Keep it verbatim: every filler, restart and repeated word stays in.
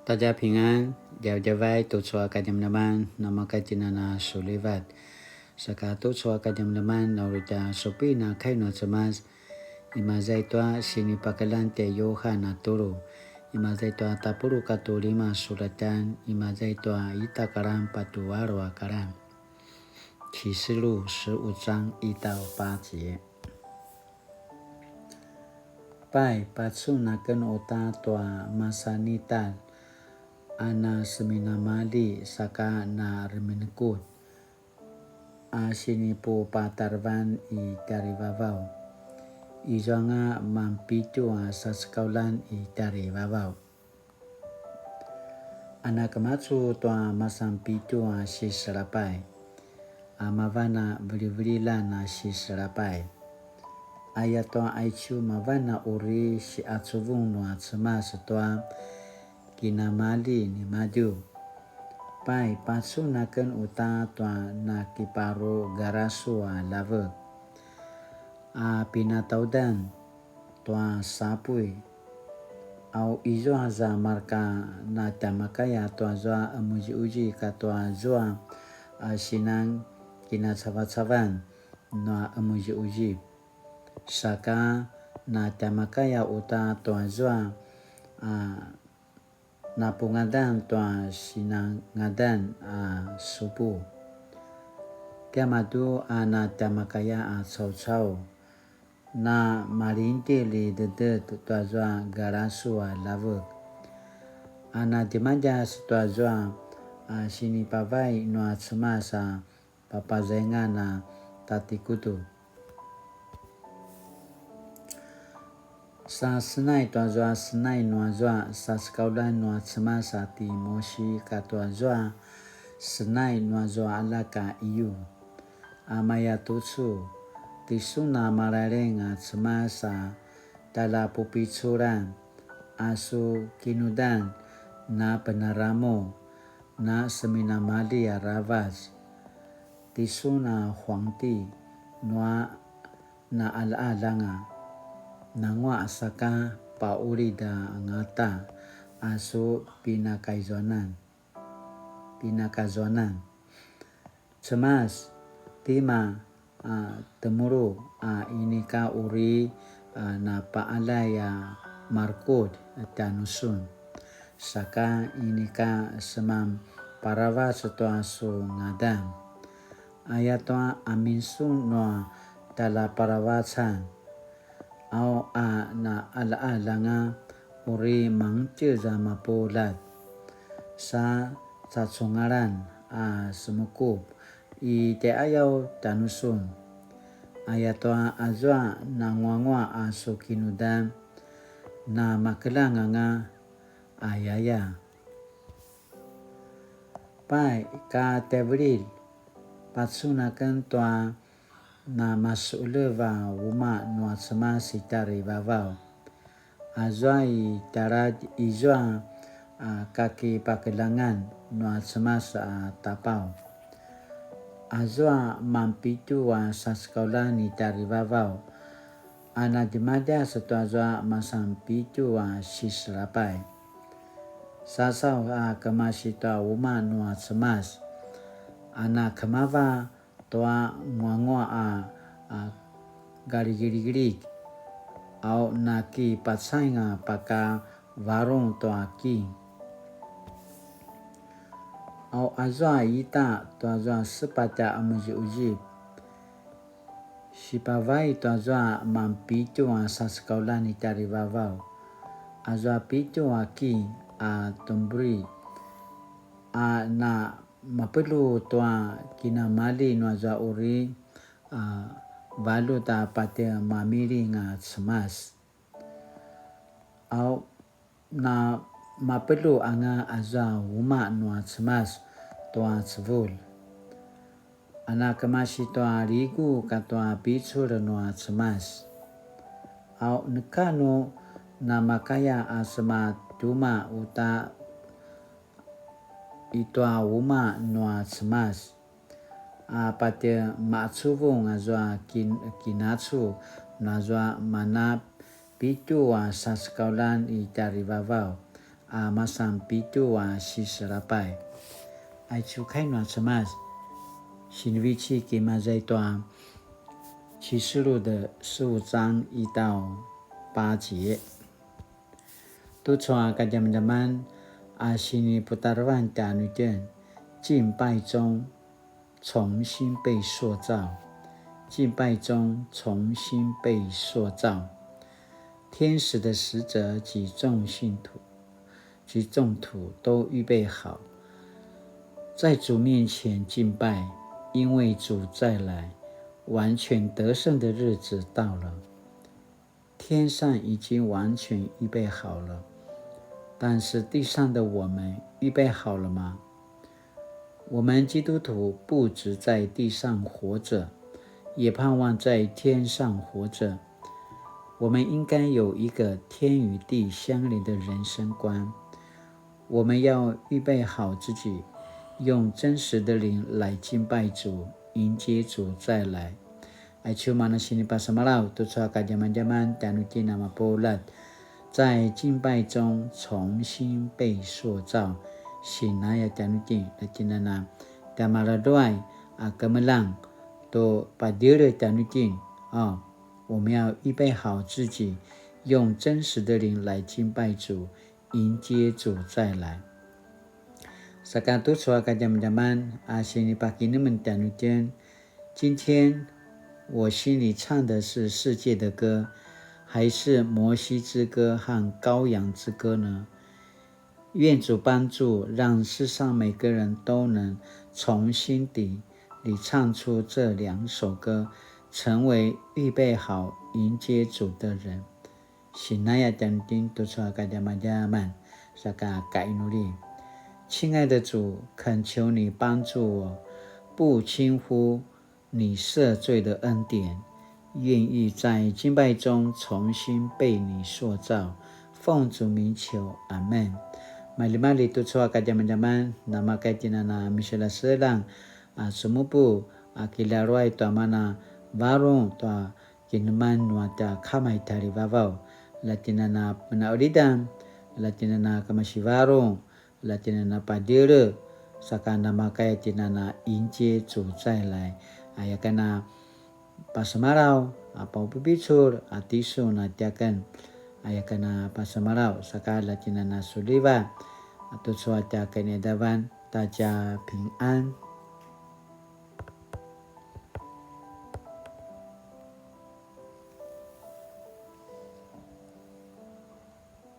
大家平安, djavadjavai tucu a kadjamadjaman, namakatjinana sulivat. Saka tucu a kadjamadjaman, na uri tja supin a kai nua Cemas, imaza i tua sinipakeljang tjai Yuhan a tulu, imaza i tua tapuluq katua lima sulatan, imaza i tua ita a karan patje alu a karan. 啟示錄十五章一到八節。 Pai, pacun aken uta tua masanitalj a na seminamalji saka na remenekut a sinipupatarevan i tjarivavaw. Izuanga manpitju a sasekauljan i tjarivavaw. A na kemacu tua masanpitju a siselapay, a mavan a vilivililjan a siselapay. Ayatua aicu mavan a uri siacuvung nua Cemas tua kinamalji nimadju. Pai, pacun aken uta tua nakiparu garasu a ljavek a pinataudan tua sapuy. Au izua za marka na tjamakaya tua zua emuziuzi katua zua a sinan kinacavacavan nua emuziuzi. Saka na tjamakaya uta tua zua a napungadan tua sinangadan a supu. Tiamadju a na tjamakaya a caucau, na malingdjelj i dedet tua zua garasu a ljavek. A na djemadjas tua zua a sinipavai nua Cemas a papazaingan a tatikutu. Sa senai tua zua senai nua zua sasekauljan nua Cemas a ti Mosi katua zua senai nua zua aljak a iyu. A maya tucu, tisun a malaleng a Cemas a tjaljapupiculan a su kinudan na penaramu na seminamalji aravac. Tisun a huangti nua naqalaqalanga, nanguaq saka paqulid angata a su pinakaizuanan, pinakazuanan. Cemas, tima a temulu a inika uri a napaqaljay a marekutj tjanusun, saka inika seman paravac tua su ngadan. Ayatua amin sun nua tjaljaparavacan, au a naqalaqalanga uri mangtjez a mapuljat, sa cacungalan a semukup i tjaiqayaw tjanusun. Ayatua azua nanguanguaq a su kinudan, na makeljang anga ayaya. Pai, ka tjaivililj, pacun aken tua na masuqeljev a umaq nua Cemas i tjarivavaw. Azua i tjaladj izua a kakipakeljangan nua Cemas a tapaw. Azua manpitju a sasekauljan i tjarivavaw, a na djemadjas tua zua masanpitju a siselapay. Sasaw a kemasi tua umaq nua Cemas, a na kemava tua nguanguaq a, a galigiligilig, au nakipacaing a pakavarung tua king. Au azua ita tua zua sepatj a qemuzipuzip, sipavai tua zua manpitju a sasekauljan i tjarivavaw, azua pitju a king a tumbri, a na mapelju tua kinamali nua zua uri, a, valjut a patje mamiling a Cemas. Au na mapelju anga azua umaq nua Cemas tua cevulj, a na kemasi tua ligu katua picul nua Cemas. Au neka nu namakaya a sema tjumaq uta i tua umaq nua Cemas, a patje maqacuvung azua kin-, kinacu nazua mana pitju a sasekauljan i tjarivavaw, a masan pitju a siselapay. Aicu kai nua Cemas, sinivecik i maza i tua 啟示錄的十五章一到八節. Tucu a kadjamadjaman a siniputarevan tjanuitjen, 敬拜中重新被塑造，敬拜中重新被塑造。天使的使者及众信徒，及众徒都预备好，在主面前敬拜，因为主再来，完全得胜的日子到了。天上已经完全预备好了，但是地上的我们预备好了吗？我们基督徒不只在地上活着，也盼望在天上活着。我们应该有一个天与地相连的人生观。我们要预备好自己，用真实的灵来敬拜主，迎接主再来。Aicu mana sinipasemalaw tucu a kadjamadjaman tjanuitjen a mapuljat, 在敬拜中重新被塑造。Sinaya tjanuitjen, na tjinana tjamaladuay a kemeljang tu padjele tjanuitjen. 啊，我们要预备好自己，用真实的灵来敬拜主，迎接主再来。Saka tucu a kadjamadjaman a sinipakinemnem tjanuitjen, 今天我心里唱的是世界的歌，还是摩西之歌和羔羊之歌呢？愿主帮助，让世上每个人都能从心底里唱出这两首歌，成为预备好迎接主的人。Sinaya tjanuitjen tucu a kadjamadjaman, saka kainuli. 亲爱的主，恳求你帮助我，不轻忽你赦罪的恩典，愿意在敬拜中重新被你塑造。奉主名求，阿们。Maljimalji tucu a kadjamadjaman, namakay tjinana miselaselang a semupu a kilaruay tua mana varung tua kinemnem nua tja Kama i tjarivavaw, la tjinana penaulidan, la tjinana kemasivarung, la tjinana padjele, saka namakay tjinana 迎接主再来. Aya kana pasemalaw a paupipicul a tisun a tiaken. Aya kana pasemalaw saka la tjinana suliva a tucu a tja kinidavan. 大家平安。